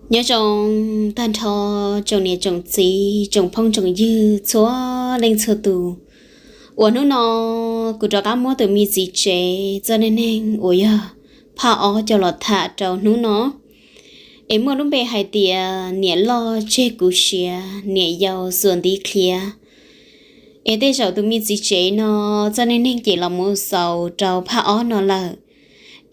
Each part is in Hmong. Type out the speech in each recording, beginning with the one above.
Nyob zoo tag nrho tsoom niam tsoom txiv, tsoom phooj tsoom ywg txhua leej txhua tus, uas hnub no kuv rov qab muab tus me txiv tsev txoj neej neeg uas yog phaj ob coj los tham rau hnub no, es muaj lub npe hais tias niam loj tseg kuv siav, niam yau xuas ntiv qhiav. Es tej zaum tus me txiv tsev no txoj neej neeg ces los mus xaus rau phaj ob no lawm.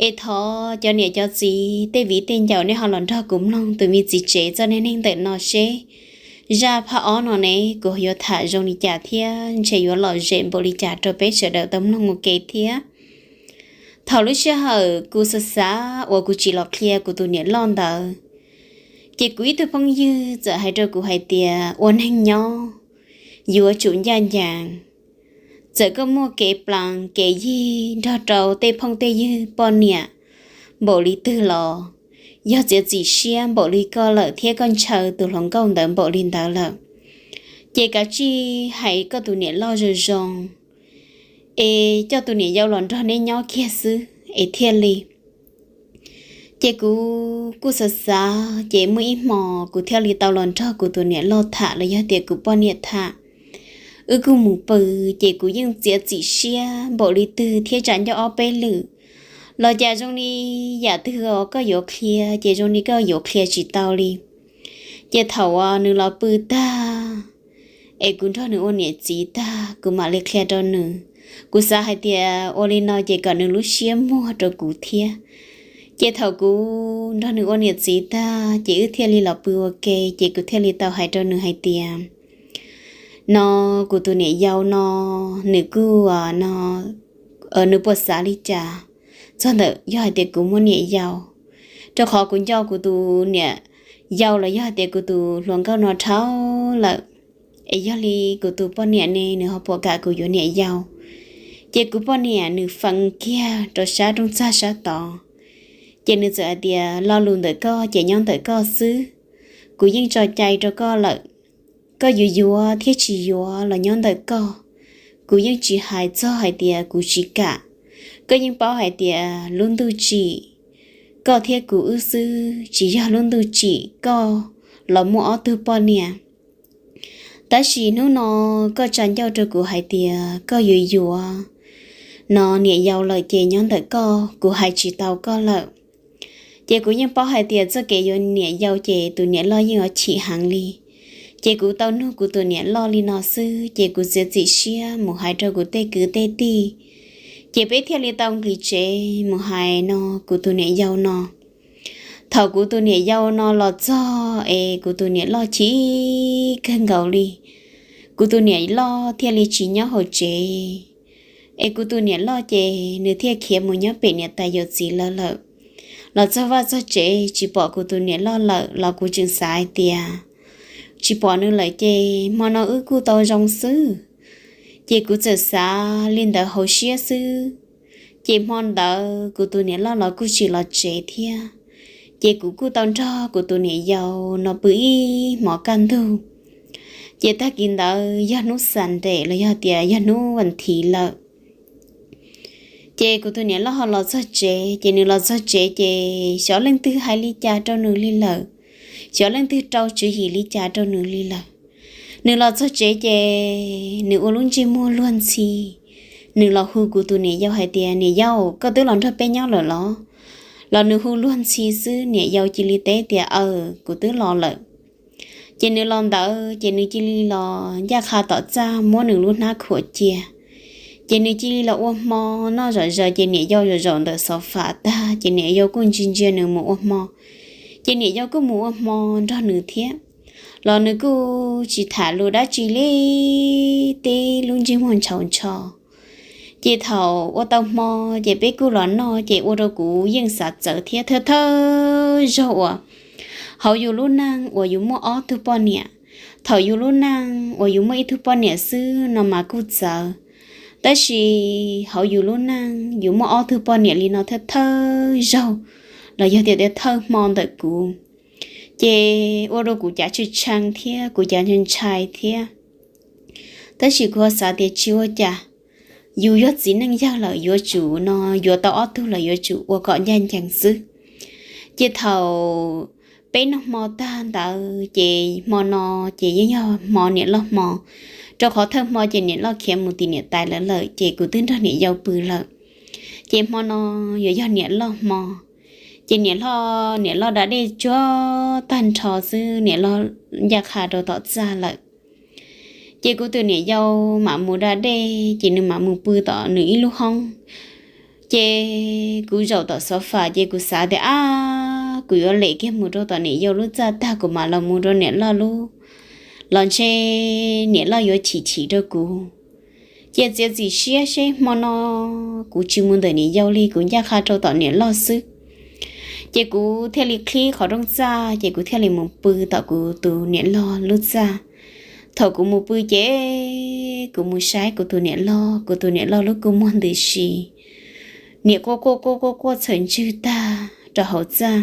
Es thov cov niam cov txiv, tej viv tej ncaus, nej ho los nrog kuv mloog tus me txiv tsev txoj neej neeg ntawm no seb zaj phaj ob no ne kuv yuav tham zoo li cas thiab ntshe yuav lom zem npaum li cas rau peb sawv daws tau mloog ua ke thiab. Thaum lub sij hawm kuv xav xav uas kuv tsis los qhia kuv tus niam loj ntawd, ces kuv ib tug phooj ywg txawm hais rau kuv hais tias ua neeg nyob yuav tsum ncaj ncees. Txawm koj muaj kev plaas kev yig nrog rau tej phooj tej ywg poj niam npaum li twg los yog txiav txim siab npaum li koj lawm thiab koj ntshaw tus hluas nkauj ntawd npaum li ntawd lawm, ces kav tsij hais koj tus niam loj zoo zoo, es coj tus niam yau los nrog neb nyob kiag xwb es thiaj li. Ces kuv kuj xav xav, ces muaj ib hmo kuv thiaj li tau los nrog kuv tus niam loj tham los yog tias kuv poj niam tham. Wb kuj mus pw, ces kuv yeej txiav txim siab npaum li twg thiab tsa ncauj ob peb lwm los cas zoo li yam twg os koj yuav qhia ces zoo li koj yuav qhia tsis tau li. Ces thaum uas nws los pw tag, es kuv nrog nws ua niam txiv tag kuv mam li qhia rau nws. Kuv xav hais tias ua li no ces kom nws lub siab muag rau kuv thiab. Ces thaum kuv nrog nws ua niam txiv tag ces wb thiaj li los pw ua ke, ces kuv thiaj li tau hais rau nws hais tias no kuv tus niam yau no, nws kuj no, nws puas xav li cas txog ntawm yog hais tias kuv muaj niam yau. Rau qhov kuv nco kuv tus niam yau los yog hais tias kuv tus hluas nkauj no dhau lawm, es yog li kuv tus poj niam ne nws ho puas kam kuv yuav niam yau? Ces kuv poj niam nws feev kiag rau sab rooj txag sab tod, ces nws txawm hais tias lo lus ntawm koj ces nyob ntawm koj xwb, kuv yeej tso cai rau koj lawm. Koj yuav yuav thiab tsis yuav los nyob ntawm koj, kuv yeej tsis hais txog hais tias kuv tsis kam. Koj yeej paub hais tias lub ntuj tsim koj thiab kuv wb xwb, tsis yog lub ntuj tsim koj los muaj ob tug poj niam. Tab sis hnub no koj tsa ncauj rau kuv hais tias koj yuav yuav no niam yau lawm ces nyob ntawm koj, kuv hais tsis tau koj lawm. Ces kuv yeej paub hais tias txoj kev yuav niam yau ces tus niam loj yeej yuav chim heev li. Ces kuv tau nug kuv tus niam loj li no xwb ces kuv txiav txim siab mus hais rau kuv tej kwv tej tij, ces peb thiaj li tau nqis tsev mus hais no kuv tus niam yau no. Thaum kuv tus niam yau no los txog es kuv tus niam loj chim kawg nkaus li. Kuv tus niam loj thiaj li tsis nyob hauv tsev, es kuv tus niam loj ces nws thiaj khiav mus nyob pem niam tais yawm txiv lawv lawm. Los txog vaj txog tsev tsis pom kuv tus niam loj lawm los kuv tseem xav hais tias tsis pom nws lawm ces hmo no wb kuj tau zoo xwb. Ces kuv txawm xav li ntawd hauv siab xwb. Ces hmo ntawd kuv tus niam loj los kuj tsis los tsev thiab. Ces kuv kuj tau nrog kuv tus niam yau no pw ib hmos kaj ntug. Ces tag kis ntawd yog hnub Sunday los yog tias yog hnub vas thiv lawm. Ces kuv tus niam loj ho los txog tsev, ces nws los txog tsev ces xyov leej twg hais li cas rau nws li lawm, xyov leej twg rau tswv yim li cas rau nws li lawm. Nws los txog tsev ces nws ua lub ntsej muag luag ntxhi, nws los hu kuv tus niam yau hais tias, niam yau, koj twb los nrog peb nyob lawm los? Los nws hu luag ntxhi xwb, niam yau cia li teb tias, aw, kuv twb los lawm. Ces nws los ntawd ces nws cia li los ncaj qha tom txaj muab nws lub hnab khuam cia. Ces nws cia li los ua hmo noj zom zaws, ces niam yau zaum zaum ntawm xov fam tag ces niam yau kuj ntsia ntsia nws mus ua hmo. Ces niam yau kuj mus ua hmo nrog nws thiab, los nws kuj tsis tham lus dab tsi li, tib lub ntsej muag ntshaus ntsho. Ces thaum ua tau hmo ces peb kuj los noj, ces ua rau kuv yeej xav txawv thiab. Thawj thawj zaug uas hauv yus lub neej uas yus muaj ob tug poj niam. Thaum yus lub neej uas yus muaj ib tug poj niam xwb no mas kuj txawv, tab sis hauv yus lub neej yus muaj ob tug poj niam li no thawj thawj zaug, los yog tias thawj hmo ntawm kuv, ces ua rau kuv cav tshee tshee thiab kuv cav ntshai ntshai thiab. Tab sis kuv ho xav tias tsis ua cas, yus yog txiv neej yawg lawm yuav tsum no, yuav tau ob tug lawm yuav tsum ua kom ncaj ncees xwb. Ces thaum peb noj hmo tag ntawd ces hmo no ces yeej yog hmo niam loj hmo, rau qhov thawj hmo ces niam loj khiav mus tim niam tais lawv lawm ces kuv twb nrog niam yau pw lawm. Ces hmo no yuav yog niam loj hmo, ces niam loj, niam loj da dej tsuag tag nrho xwb niam loj ncaj qha rau tom txaj lawm. Ces kuv tus niam yau mam mus da dej ces nws mam mus pw tom nws ib lub hoob. Ces kuv zaum tom xov fas ces kuv xav tias ab, kuv yuav lem kiag mus rau tom niam yau lub txaj tag kuv mam los mus rau niam loj lub, los ntshe niam loj yuav chim chim rau kuv. Ces txiav txim siab seb hmo no kuv tsis mus ntawm niam yau li, kuv ncaj qha rau tom niam loj xwb. Ces kuv thiaj li qhib qhov rooj txaj ces kuv thiaj li mus pw tom kuv tus niam loj lub txaj. Thaum kuv mus pw ces kuv mus saib kuv tus niam loj, kuv tus niam loj lub kua muag ntws si, niam quaj quaj quaj quaj quaj txhawm ntswg tag rau hauv txaj.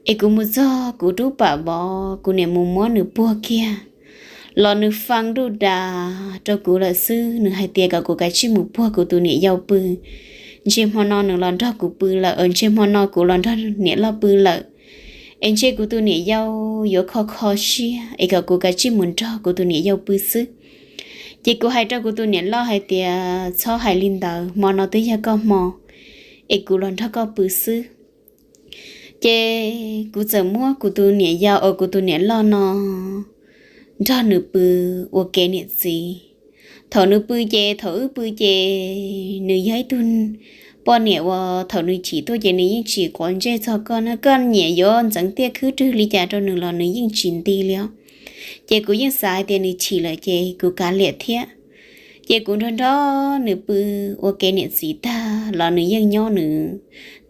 Es kuv mus txog kuv rub pam vov, kuv niam mus muab nws puag kiag los nws fee nruj das rau kuv lawm xwb. Nws hais tias kom kuv kav tsij mus puag kuv tus niam yau pw, ntshe hmo no nws los nrog kuv pw lawm, ntshe hmo no kuv los nrog niam loj pw lawm, es ntshe kuv tus niam yau yuav kho kho siab, es kom kuv kav tsij mus nrog kuv tus niam yau pw xwb. Ces kuv hais rau kuv tus niam loj hais tias txhob hais li ntawd, hmo no twb yog koj hmo, es kuv los nrog koj pw xwb. Ces kuv txawm muab kuv tus niam yau, kuv tus niam loj no nrog nws pw ua kev niam txiv. Thaum nws pw ces, thaum wb pw ces nws yog ib tug poj niam uas thaum nws chim tuaj ces nws yeej tsis quav ntsej txog koj na, koj nyiam yuav ntxeev tiaj khwb rwg li cas rau nws los nws yeej tsis nti li os. Ces kuv yeej xav hais tias nws chim lawm ces kuv kav liam thiab. Ces kuv nrog nrog nws pw ua kev niam txiv tag los nws yeej nyob nws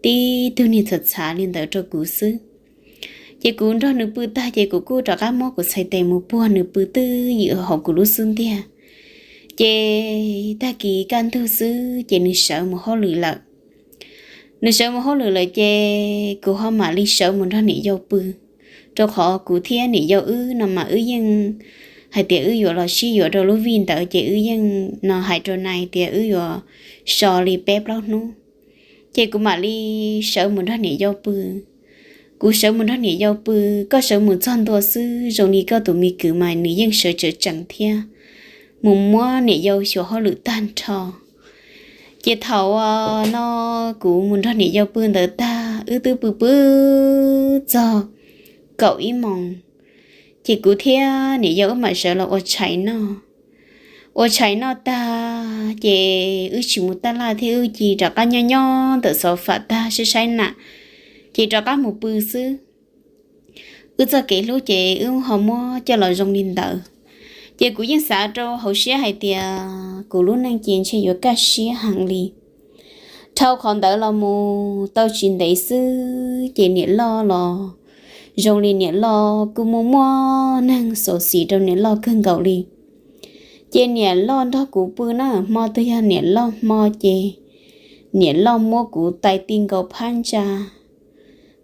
tib tug niag txhav txhav li ntawd rau kuv xwb. Ces kuv nrog nws pw tag ces kuv kuj rov qab muab kuv txhais tes mus puag nws pw twj ywm hauv kuv lub xub ntiag. Ces tag kis kaj ntug xwb ces nws sawv mus hauj lwm lawm. Nws sawv mus hauj lwm lawm ces kuv ho mam li sawv mus nrog niam yau pw, rau qhov kuv thiab niam yau wb no mas wb yeej hais tias wb yuav los sib yuav rau lub vij ntawd ces wb yeej no hais rau nais tias wb yuav so li peb plaub hnub. Ces kuv mam li sawv mus nrog niam yau pw. Kuv sawv mus nrog niam yau pw, koj sawv mus txog ntua xwb zoo li koj tus me kwv mas nws yeej sawv tsawv tsees thiab, mus muab niam yau xyuas hauj lwm tag nrho. Ces thaum no kuv mus nrog niam yau pw ntawd tag wb twb pw pw txog kaum ib moos, ces kuv thiab niam yau wb mam sawv los ua tshais noj. Ua tshais noj tag ces wb tsis mus taj laj thiab, wb cia rov qab nyob nyob ntawm xov fam tag saib saib nam, ces rov qab mus pw xwb. Wb txoj kev hlub ces wb ho muab coj los zoo li ntawd. Ces kuv yeej xav rau hauv siab hais tias kuv lub neej ces ntshe yuav kaj siab heev li. Dhau qhov ntawd los mus tau tsis ntev xwb ces niam loj los zoo li niam loj kuj muaj muaj neeg xauv xis rau niam loj kawg nkaus li. Ces niam loj nrog kuv pw na, hmo twg yog niam loj hmo ces niam loj muab kuv tais ti nkaus phab ntsa.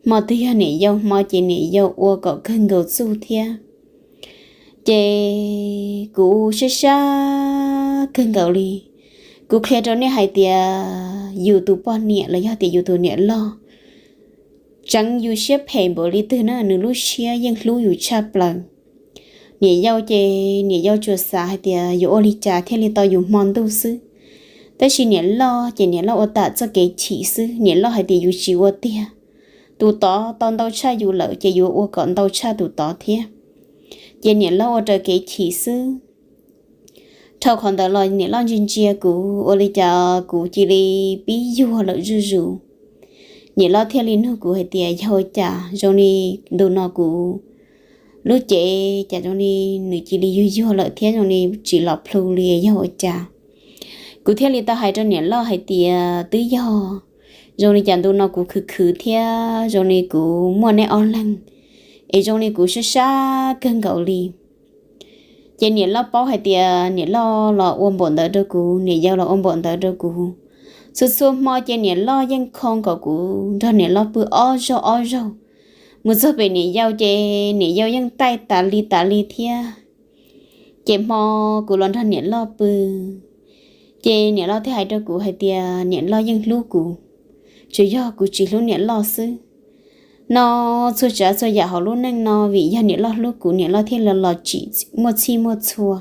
Hmo twg yog niam yau hmo ces niam yau ua kom kawg nkaus txuj thiab. Ces kuv sab sab kawg nkaus li. Kuv qhia rau nej hais tias yus tus poj niam los yog tias yus tus niam loj tseev yus siab phem npaum li twg na, nws lub siab yeej hlub yus tshaj plaws. Niam yau ces niam yau tsuas xav hais tias yuav ua li cas thiaj li tau yus hmo ntuj xwb. Tab sis niam loj ces niam loj ua tam txoj kev chim xwb, niam loj hais tias yus tsis ua tiag. Tus tod tau ntau tshaj yus lawm ces yuav ua kom ntau tshaj tus tod thiab. Ces niam loj ua raws kev chim xwb. Dhau qhov ntawd los niam loj ntsia ntsia kuv ua li cas kuv cia li pib yuag lawm zuj zus. Niam loj thiaj li nug kuv hais tias yog ua cas zoo li ntu no kuv lub cev cas zoo li nws cia li yuag yuag lawm thiab zoo li tsis los plhu li, yog ua cas? Kuv thiaj li tau hais rau niam loj hais tias twb yog zoo li cas ntu no kuv khwv khwv thiab zoo li kuv muaj neb ob leeg, es zoo li kuv sab sab kawg nkaus li. Ces niam loj paub hais tias niam loj los ua npaum ntawd rau kuv, niam yau los ua npaum ntawd rau kuv. Txhua txhua hmo ces niam loj yeej khoo kom kuv nrog niam loj pw ob zaug ob zaug. Mus txog pem niam yau ces niam yau yeej taij tas li tas li thiab. Ces hmo kuv los nrog niam loj pw, ces niam loj thiaj hais rau kuv hais tias niam loj yeej hlub kuv, tsuas yog kuv tsis hlub niam loj xwb. no txhua tsav txhua yam hauv lub neej no vim yog niam loj hlub kuv, niam loj thiaj li los tsim muaj txhij muaj txhua.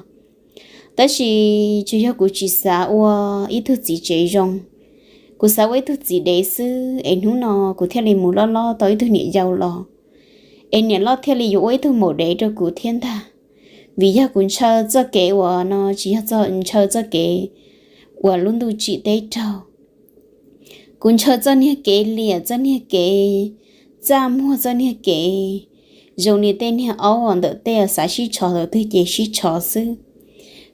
Tab sis tsuas yog kuv tsis xav ua ib tug txiv tsev zoo, kuv xav ua ib tug txiv dev xwb es hnub no kuv thiaj li mus loj loj tau ib tug niam yau los, es niam loj thiaj li yuav ua ib tug maum dev rau kuv thiab ntag. Vim yog kuv ntshaw txoj kev uas no tsis yog ntshaw txoj kev uas lub ntuj tsim teb raug. Kuv ntshaw txoj niag kev liam, txoj niag kev txaj muag, txoj niag kev zoo li tej niag aub uas ntawm tej xav sib tshov thaum twg ces sib tshov xwb.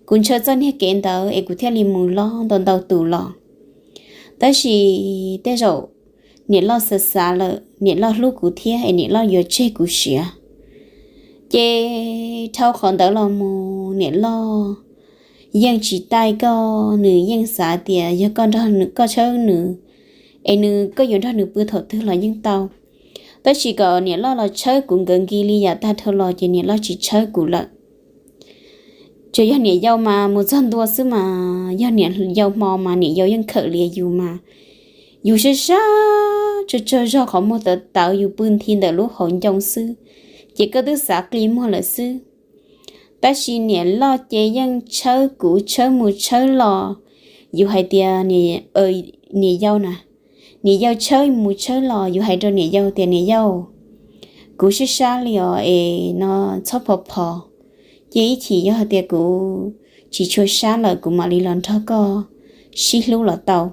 Kuv ntshaw txoj niag kev ntawd es kuv thiaj li mus loj ntau ntau tus los. Tab sis tej zaum niam loj xav xav lawm, niam loj hlub kuv thiab es niam loj yuav tseg kuv siav. Ces dhau qhov ntawd los mus niam loj yeej tsis taij koj, nws yeej xav tias yog koj nrog nws, koj tshawb nws, es nws, koj yuav nrog nws pw thaum twg los yeej tau. Tab sis kom niam loj los tshawb kuv nkawd nki li yam tag dhau los ces niam loj tsis tshawb kuv lawm. Tsuas yog niam yau mas mus txog ntua xwb mas, yog niam yau hmo mas niam yau yeej khawm lias yus mas, yus sab sab tsaug tsaug zog, qhov muag tawv tawv, yus pw nthi ntawm lub hauv ncoo xwb, ces koj twb xav qi muag lawm xwb. Tab sis niam loj ces yeej tshawb kuv, tshawb mus tshawb los. Yus hais tias niam yau na, niam yau tshawb mus tshawb los, yus hais rau niam yau tias, niam yau, kuv sab sab li os es no txhob phov phov, ces ib chim yog hais tias kuv tsis tshua sab lawm kuv mam li los nrog koj sib hlub los tau.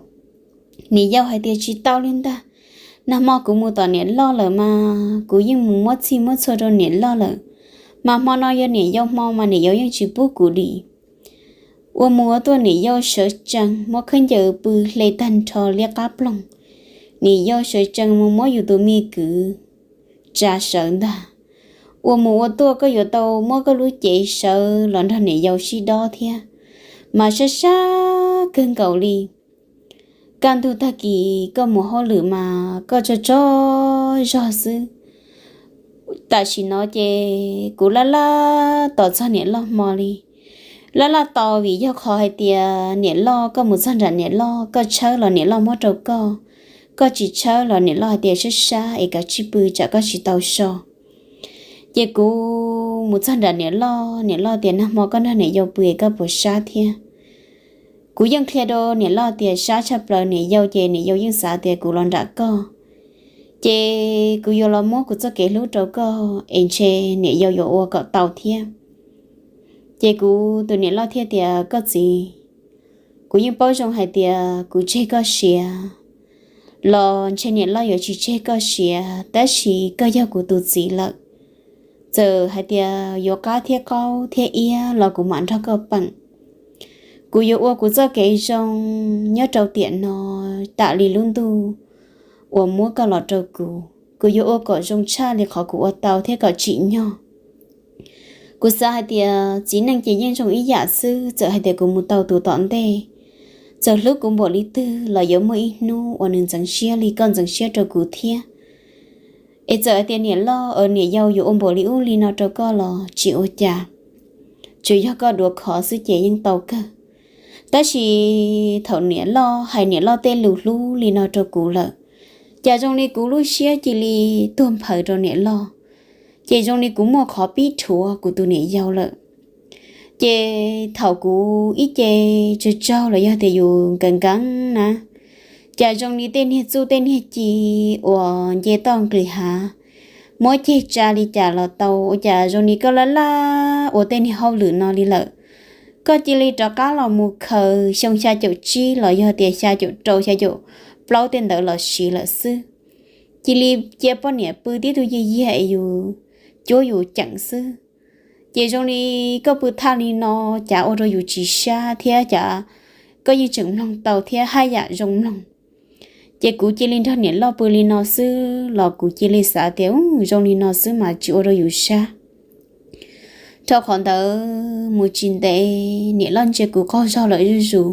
Niam yau hais tias tsis tau li ntag, nag hmo kuv mus tom niam loj lawm mas kuv yeej mus muab txhij muab txhua rau niam loj lawm, mas hmo no yog niam yau hmo mas niam yau yeej tsis pub kuv dim. Ua mus ua tuaj niam yau sawv tsees muab khaub ncaws pw hle tag nrho liab qab ploog, niam yau sawv tsees mus muab yus tus me kwv tsa sawv ntag. Ua mus ua tuaj koj yuav tau muab koj lub cev sawv los nrog niam yau sib dob thiab, mas sab sab kawg nkaus li. Kaj ntug tag kis koj mus hauj lwm mas koj tsaug tsaug zog xwb. Tam sim no ces kuv laj laj tos txog niam loj hmo li. Laj laj tos vim yog qhov hais tias niam loj, koj mus txog nram niam loj, koj tshawb los niam loj muab rau koj, koj tsis tshawb los niam loj hais tias sab sab es kav tsij pw tsam koj tsis tau so. Ces kuv mus txog nram niam loj, niam loj tias nag hmo koj nrog niam yau pw es koj puas sab thiab. Kuv yeej qhia rau niam loj tias sab tshaj plaws niam yau, ces niam yau yeej xav tias kuv los nram koj, ces kuv yuav los muab kuv txoj kev hlub rau koj es ntshe niam yau yuav ua kom tau thiab. Ces kuv tus niam loj thiaj tias koj txiv, kuv yeej paub zoo hais tias kuv tseg koj siav los ntshe niam loj yuav tsis tseg koj siav, tab sis koj yog kuv tus txiv lawm. Txawm hais tias yuav qab thiab qaub thiab iab los kuv mam nrog koj peem. Kuv yuav ua kuv txoj kev zoo nyob rau tiam no tam li lub ntuj uas muab koj los rau kuv. Kuv yuav ua kom zoo tshaj li qhov kuv ua tau thiab kom tsim nyog. Kuv xav hais tias txiv neej ces yeej zoo ib yam xwb, txawm hais tias kuv mus tau tus tom ntej, txawm hlub kuv npaum li twg los yuav muaj ib hnub uas nws ntxeev siab li koj ntxeev siab rau kuv thiab. Es txawm hais tias niam loj, niam yau yuav ua npaum li ub li no rau koj los tsis ua cas, tsuas yog koj duav khov xwb ces yeej tau kawg. Tab sis thaum niam loj hais niam loj tej lus hlub li no rau kuv lawm, cas zoo li kuv lub siab cia li tuag nphaws rau niam loj, ces zoo li kuv muaj qhov pib rhuav kuv tus niam yau lawm. Ces thaum kuv ib ce tsaug tsaug los yog tias yus nkees nkees na, cas zoo li tej niag txuj tej niag ci uas nce toj nqis hav, muab ceg tsa li cas los tau, ua cas zoo li koj laj laj ua tej niag hauj lwm no li lawm. Koj cia li rov qab los mus khaws xyoo xya caum tsib los yog tias xya caum rau xya caum plaub tej ntawd los siv lawm xwb. Cia li cia poj niam pw tib tug yiag yiag es yus cuab yus ceem xwb. Ces zoo li koj pw thaj li no, cas ua rau yus tsis sab thiab, cas koj yeej tseem mloog tau thiab haj yam zoo mloog. Ces kuv cia li nrog niam loj pw li no xwb los kuv cia li xav tias zoo li no xwb mas tsis ua rau yus sab. Rau qhov ntawd mus tsis ntev niam loj ntsia kuv qaug zog lawm zuj zus,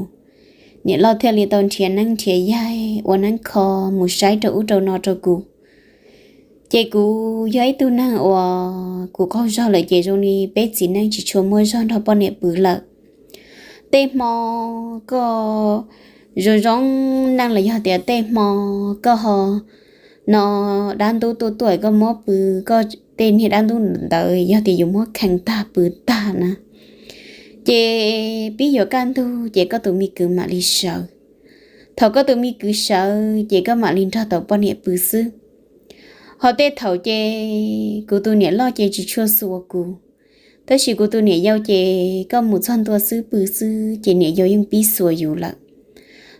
niam loj thiaj li tau nrhiav neeb nrhiav yaig ua neeb kho mus saib rau ub rau no rau kuv. Ces kuv yog ib tug neeg uas kuv qaug zog lawm ces zoo li peb txiv neej tsis tshua muaj zog nrog poj niam pw lawm. Tej hmo koj zoo zoo neej los yog tias tej hmo koj ho no dab ntub tuaj tuaj koj muab pw, koj tej niag dab ntub ntawd yog tias yus muab kheev tag pw tag na, ces pib yuav kaj ntug ces koj tus me kwv mam li sawv. Thaum koj tus me kwv sawv ces koj mam li nrog tau poj niam pw xwb. Ho tej thaum ces kuv tus niam loj ces tsis tshua xuas kuv, tab sis kuv tus niam yau ces koj mus txog ntua xwb pw xwb ces niam yau yeej pib xuas yus lawm.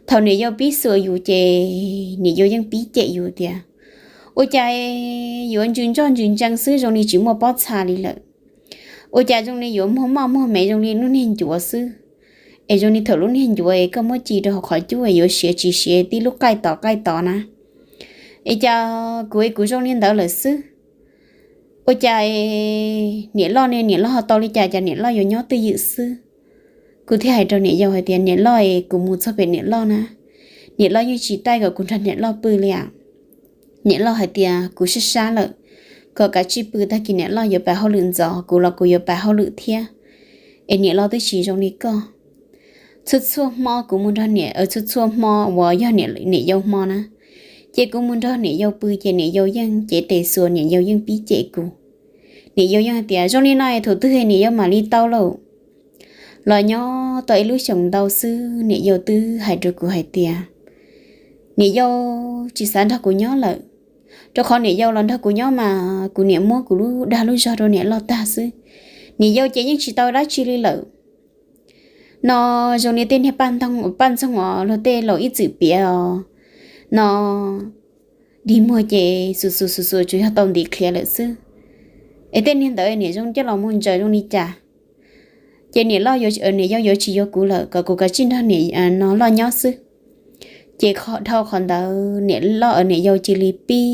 Thaum niam yau pib xuas yus ces niam yau yeej pib cem yus tias, ua cas yuav ntsws ntsoj ntsws ntsees xwb zoo li tsis muaj pob txha li lawm, ua cas zoo li yuav muag moj muag mev zoo li lub niag ncuav xwb, es zoo li thaum lub niag ncuav es koj muab ci rau hauv qhov cub es yuav siav tsis siav tib lub qaij tod qaij tod na, es cas kuv es kuv zoo li ntawd lawm xwb. Ua cas niam loj ne, niam loj ho tau li cas, cas niam loj yuav nyob twj ywm xwb? Kuv thiaj hais rau niam yau hais tias, niam loj es kuv mus txog pem niam loj na, niam loj yeej tsis taij kom kuv nrog niam loj pw li as. Niam loj hais tias kuv sab sab lawm, kom kav tsij pw, tag kis niam loj yuav pab hauj lwm ntxov, kuv los kuv yuav pab hauj lwm thiab, es niam loj twb tsis zoo li koj. Txhua txhua hmo kuv mus nrog niam, txhua txhua hmo uas yog niam yau hmo na, ces kuv mus nrog niam yau pw ces niam yau yeej cev tes xuas, niam yau yeej pib cem kuv. Niam yau yeej hais tias, zoo li no thaum twg niam yau mam li tau lauj? Los nyob tau ib lub xyoos ntau xwb niam yau twb hais rau kuv hais tias, niam yau tsis xav nrog kuv nyob lawm, rau qhov niam yau los nrog kuv nyob mas kuv niam muab kuv lub dag lub zog rau niam loj tag xwb. Niam yau ces yeej tsis tau dab tsi li lawm. No zoo li tej niag paj ntxoog, paj ntxoog os, luag tej laus ib txwm piav os, no dig muag ces xus xus xus xus tsuas yog tau ntiv qhiav lawm xwb. Es tej niag ntawd niam zoo coj los mus ntsaws zoo li cas, ces niam loj, niam yau yuav tsis yuav kuv lawm, kom kuv kav tsij nrog niam no loj nyob xwb. Ces dhau qhov ntawd niam loj, niam yau cia li pib